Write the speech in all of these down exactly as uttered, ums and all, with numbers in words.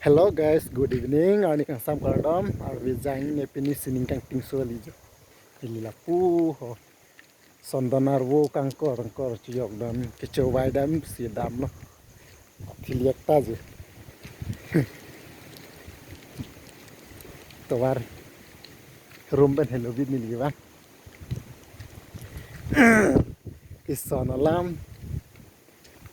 Hello guys, good evening. Arni kangsam kardom, arve jang ne pini sining kangting so lijo. Ili lapu ho. Sondon arvo kangkor kangkor chiyok dam, kechovai dam, si damlo. Thiliak ta je. Tovar. Room pen hello bit nili vang. Ison alam.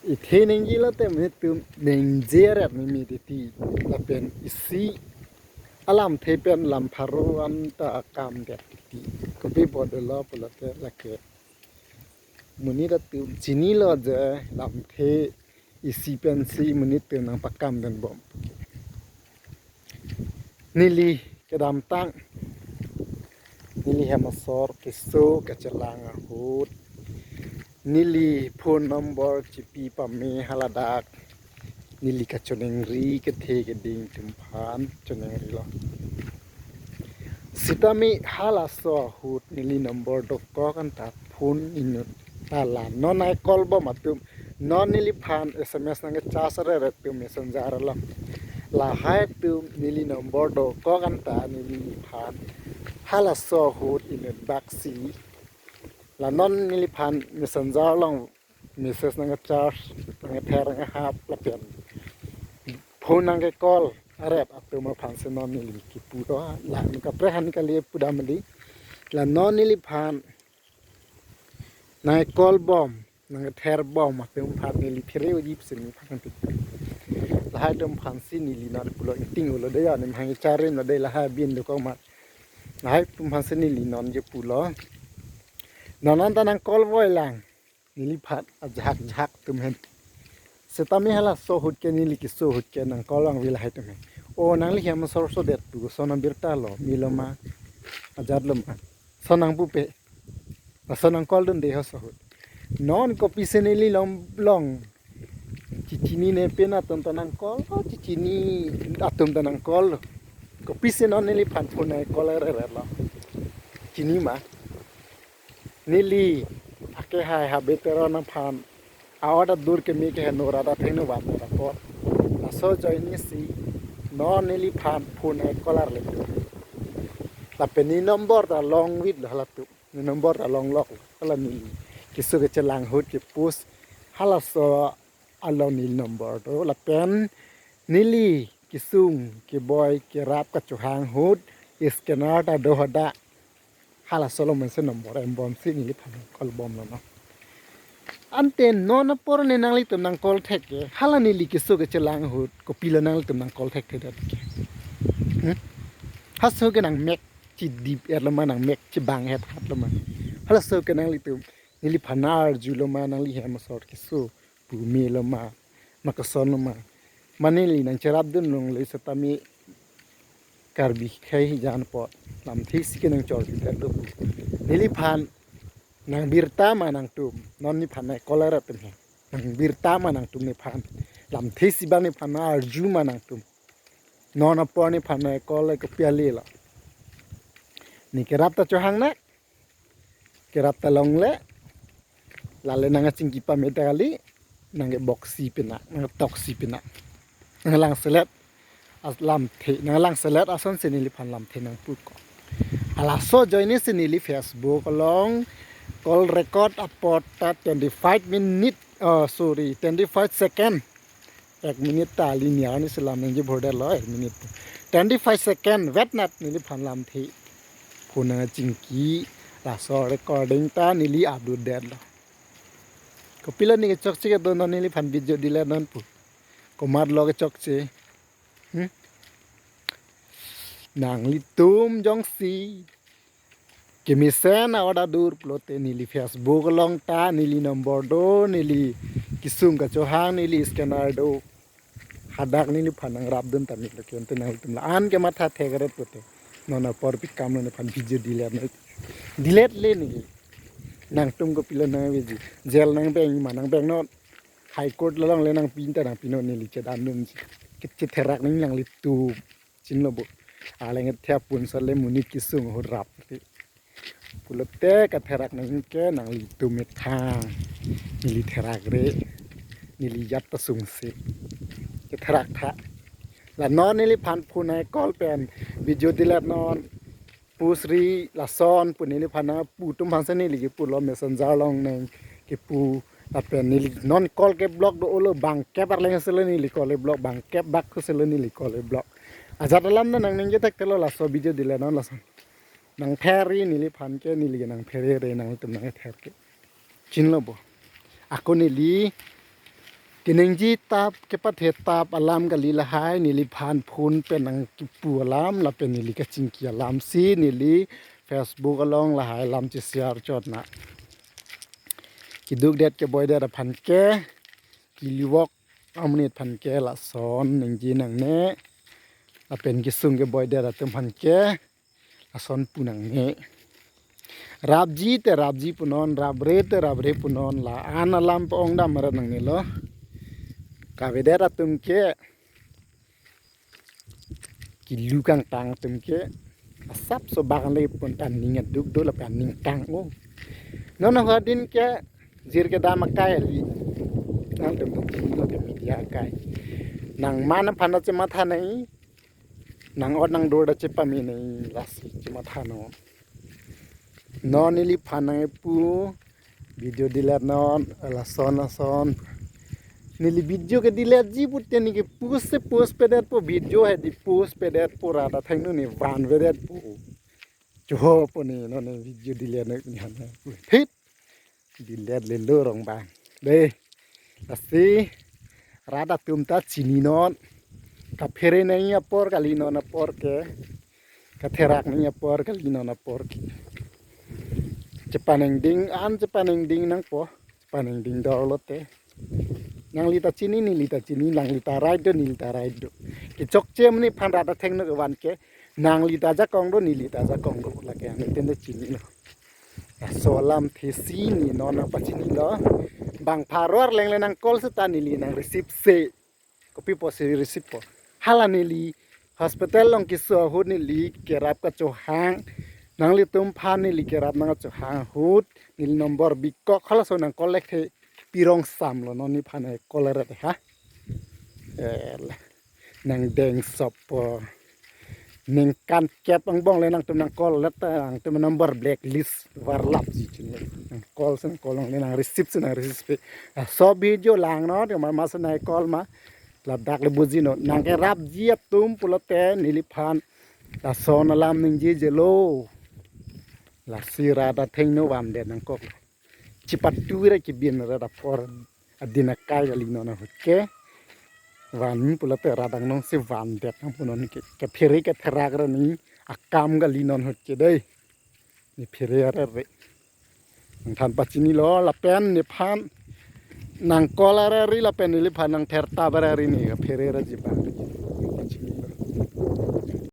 Ithe ningje lote menitum ningje aret mimi titi. Lapen isi alamthe pen lam pharo anta akam det titi. Kopi bodolo pulote lake. Monit atum chinilo je lamthe isi pensi monit atum nangpakam den bom. Neli kedamtang, neli hem asor keso kachelang ahut, neli phone number chipi pame haladak, neli kachoningri kethe keding atum aphan choningrilo. Sitame halaso ahut neli number dokok anta phone inut. Hala non nai call bom atum, non neliphan S M S nangkecharge aret atum messenger along. Lahai atum neli number dokok anta neliphan halaso ahut inut baksi. La non neliphan messenger along message nangkecharge, nangkether nangkehap lapen phone nangkecall aret atum aphansi non neli kipu do. La neli kaprek han kali pudam neli. La non neliphan nai call bom, nangkether bom atum aphan neli phere uji pisi neliphan tik. Lahai atum aphansi neli non pulo ingting ulo de ya, ne mahang charge lo de lahai bin dokok ma. Lahai atum aphansi neli non je pulo. Non anta nang call voi lang. Neliphan ajahak jahak atum hen. Sitame halaso ahut ke neli keso ahut ke nang call vangve lahai atum hen. O nangli hem asor so det tu, so nang birta lo, melo ma, ajat lo ma. So nangpupe. Laso nang call dunde halaso ahut. Non kopisi neli long long. Chichinine pen atum ta nang call, o chichinine atum ta nang call. Kopisi non neliphan phone nai call ere ere lo. Chini ma. Neli akehai Habe Teron aphan a-order dur keme ke heno rada thengno van apor. Laso ajoine si non neliphan phone nai call arle. Lapen ne number ta long vit lo halatum. Ne number ta long lok hala neli keso kachelang ahut kepost halaso along neli number do. Lapen neli kesung keboi kerap kachohang ahut scanner ta do hadak. Halaso along pensi number em bomsi neliphan call bomlo non. Ante non apor ne nanglitum nang call thek ke, hala neli keso kachelang ahut, kopilo nanglitum nang call thekthedet ke. Hmm? Halaso ke nang mek chidip-et lo ma, nang mek chibang-et hat lo ma. Halaso ke nanglitum neliphan arjulo ma, nangli hem asor keso pu melo ma, ma koson lo ma. Ma neli nang cherap dun longle sitame Karbi akhei hijan apot lamthe si ke nang chor judet do. Neliphan nang birta ma nangtum, non neliphan nai call ere atum hen. Nang birta ma nangtum neliphan. Lamthe si bang neliphan arju ma nangtum. Non apor neliphan nai call le kopi ale lo. Ne kerap ta chohang na. Kerap ta longle. Lale nang kachingki pame ta kali. Nang keboksi pina, nang ketoksi pina. Nang langselet alamthe, nang langselet asonsi neliphan lamthe nangpuko. Halaso ajoine si neli Facebook along call record apot ta twenty five minute, oh sorry, twenty five second. Ek minute ta linear ni selam nangji bordetlo, ek minute. Twenty five second vetnat neliphan lamthe phone nang kachingki, laso recording ta neli upload detlo. Kopilo ne kechokche kedo non neliphan video delete non pu. Komatlo kechokche. Hmm? Nanglitum jongsi kemesen a-order dur pulote neli Facebook along ta, neli number do, neli kesung kachohang, neli scanner do. Hadak neliphan nang rap dun ta melo ke ante nangtum la-an ke matha thek ret pulote. Non apor pikam lo nephan video delete non. Delete le neli. Nangtum kopilo nang viji. Jail nang beng ma nang beng non. High Court along le nangpi ta nangpi non neli chedan dunji. Kechetherak nang nanglitum. Chinilo bo. Aleng thia pun sale monit kesung ahut rap. Pulote katherak nang ke nanglitum methang. Neli therak re. Neli jat ta sungse. Ketherak tha. La non neliphan phone nang call pen video delete non, pusri lason pu neliphan nangpu atum aphansi neli kipulo, messenger along nang kipu, lapen neli non call ke block do-olo, bangkep arleng selo neli call ke block, bangkep bak selo neli call ke block. Ajat alam nang ningje thekthelo, laso video delete non lason. Nangpherre neliphan ke, neli ke nangpherre, nangtum nangther ke. Chinilo bo. Ako neli keningje tap, kepathe tap alam kali lahai, neliphan phone pen nang kipu alam, lapen neli kachingki alamsi neli Facebook along lahai alam che-share chot na. Keduk det keboi det aphan ke, keli-ok amonit aphan ke lason ningje nangne, lapen kesung keboi det atum aphan ke lason pu nangne. Rapji te rapji punon, rapre te rapre punon, la-an alam pa-ongdam arat nangnelo. Kavedet atum ke, kelu kangtang atum ke, asapso bang le pon ta ning aduk do lapen ning tang-o. Non ahut adin ke jir kedam akai kali. Nangtum ta chinilo ke media akai. Nang man aphan ta chematha nang, nang ot nang dur ta chepame nang, lasi chematha non. Non neliphan nangpu video delete non, lason lason. Neli video ke deletji pute neli ke post se post pedetpo, video hedi post pedetpo, rat athengno ne vanvedetpo. Choho po ne non ne video delete non ne han. Thit. Delete lelo rong bang. Dei. Lasi rat atum ta chini non. Kaphere nangji apor kali non apor ke. Katherak nangji apor kali non apor ke. Chepaningding, an chepaningding nangpo. Chepaningding dor lote. Nangli ta chini, neli ta chini, nangli ta right do, neli ta right do. Kechokche amonit aphan rat athengno kevan ke, nangli ta ajakong do, neli ta ajakong do, lake anuttin ta chinilo. Laso alamthesi ne non nangpachinilo. Bang pharo arleng le nang call seta neli nang receive se. Kopi pusi receive po? Hala neli hospital along keso ahut neli kerap kachohang. Nanglitum aphan neli kerap nangchohang ahut neli number bikok, halaso nang call lek the, pirong samlo, non nephan call ret ha. Eh, nang deng sop po. Ningkan kep angbong le nangtum nang call let, nangtum number blacklist, varlapji chini. Nang call si nang call, nang receive si nang receive pe. Laso video langnon, ma masa nang call ma. Ladak le buji non. Nang kerapji atum pulote neliphan lason alam ningjejelo. Lasi rat athengno vandet nangkok. Chipatu ra kibin ra apor adin akai kali non ahut ke. Van pulote rat angnongsi vandet nangpo non ke. Kaphere katherak ra ne akam kali non ahut ke dei. Ne phere arere. Nangthan pachinilo lapen nephan nang call arere lapen neliphan nang thertap arere ne kaphere ra jibang. Pachini.